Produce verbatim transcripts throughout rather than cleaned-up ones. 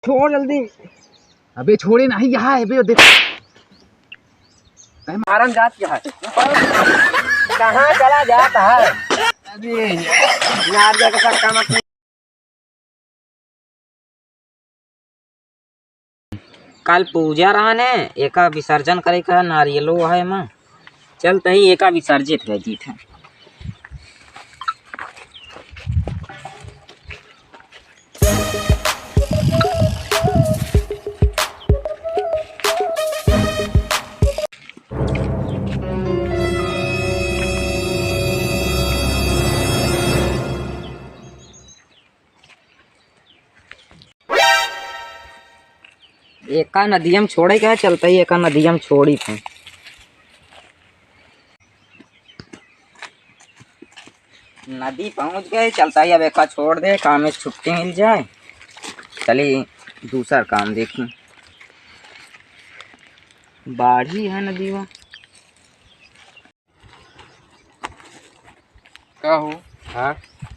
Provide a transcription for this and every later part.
छोड़ जल्दी। अबे छोड़े नहीं, यहाँ है बे, देख। कहीं मारन जात क्या है? कहाँ चला जात है? अरे नारियल के चक्कर में। काल पूजा रहन है, एका विसर्जन करे का, नारियलो है माँ। चल तही एका विसर्जित कर दीत है। एका नदिया में छोड़े के चलते ही एका नदिया में छोड़ी थे। नदी पहुँच गए, चलता ही अब एका छोड़ दे, काम में छुट्टी मिल जाए, चली दूसर काम देखी। बाढ़ी है नदी में। का हो? हाँ?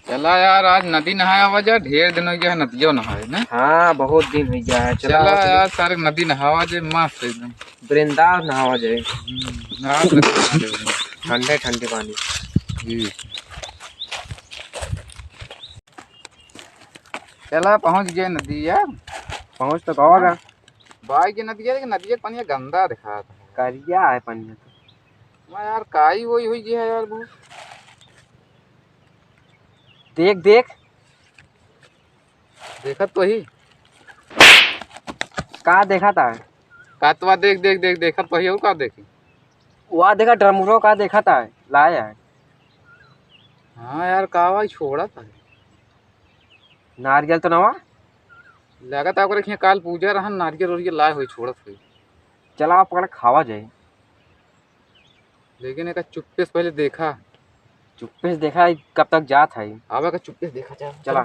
चला यार, आज नदी नहाए आवा जा, ढेर दिन हो गया है नदियो नहाए ना। हाँ, बहुत दिन हो गया है। चला चला आओ, चलो। यार, सारे नदी नहावा जाए, मस्त एकदम। वृंदावन नहावा जाए। हम्म, नहा सकते हैं। ठंडे ठंडे पानी। जी। चला, पहुँच गए नदी यार। पहुँच तो गवा गा। भाई के नदिया, लेकिन नदिया के पानी गंदा दिखात है। करिया है पानी तो। मैं यार, काई वही हुई गया है यार, बहुत। देख, देख। देखत तो ही। का देखत है? कातवा देख, देख, देख, देखत तो ही, और का देखी? वहाँ देखा, ड्रमुरो का देखत है, लाए है। हाँ यार, का भाई छोड़त है? नारियल तो नवा? लागत है ओकरे हियाँ काल पूजा रहन, नारियल ओरियल लाए होई, छोड़त होई। चला, आप पकड़ खावा जाए। लेकिन एका चुप्पे से पहले देखा। चुप्पे से देखा, कब तक जात है। आवा का चुप्पे से देखा, चला। चला।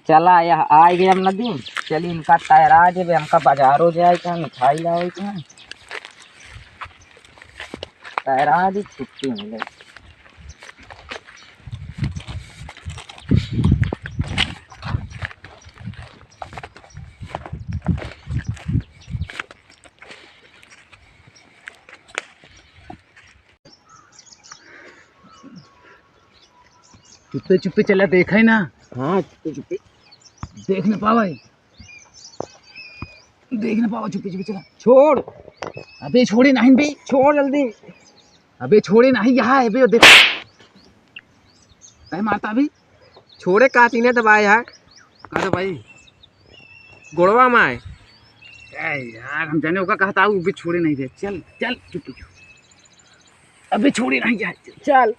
चला, यह आ गए हम नदी। चली, इनका तैरा देबे, हमका बाजारो जाए के, मिठाई लावे के। तैरा दी, छुट्टी मिले। चुप्पे चुप्पे चला, देखे ना। हाँ, चुप्पे चुप्पे। देख ना पावे। देख ना पावे, चुप्पे चुप्पे चला। छोड़। अबे छोड़े नहीं बे, छोड़ जल्दी। अबे छोड़े नहीं, यहाँ है बे, देख। कहे मारता अभी? छोड़े का तीने दबाए है। का दबाई? गोड़वा माय। ए यार, हम जाने ओका कहता हूँ, भी छोड़े नहीं दे। चल, चल, चुप, चुप। अबे छोड़े नहीं जाए, चल।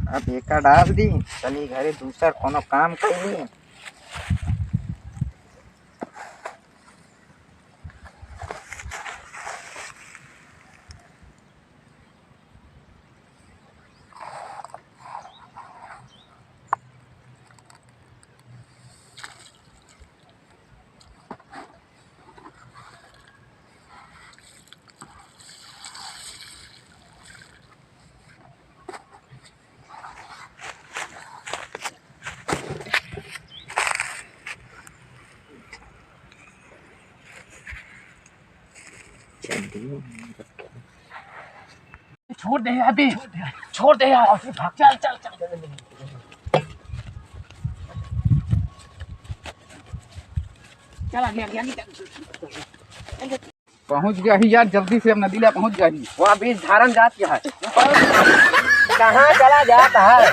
अब एका डाल दी, चली घरे दूसर कोनो काम कइली। छोड़ दे अभी, छोड़ दे यार, भाग, चल, चल, चल। चल, आगे, आगे, आगे, चल। पहुँच गया ही यार, जल्दी से अब नदी ला पहुँच गया ही। वो अभी धारन जात क्या है? कहाँ चला जात है?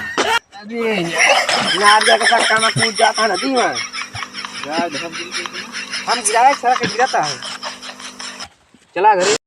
अरे यार। नारियल के चक्कर में कूद जात है नदी में। यार, हम हम गिराए, सड़क गिरता है। चला घरे।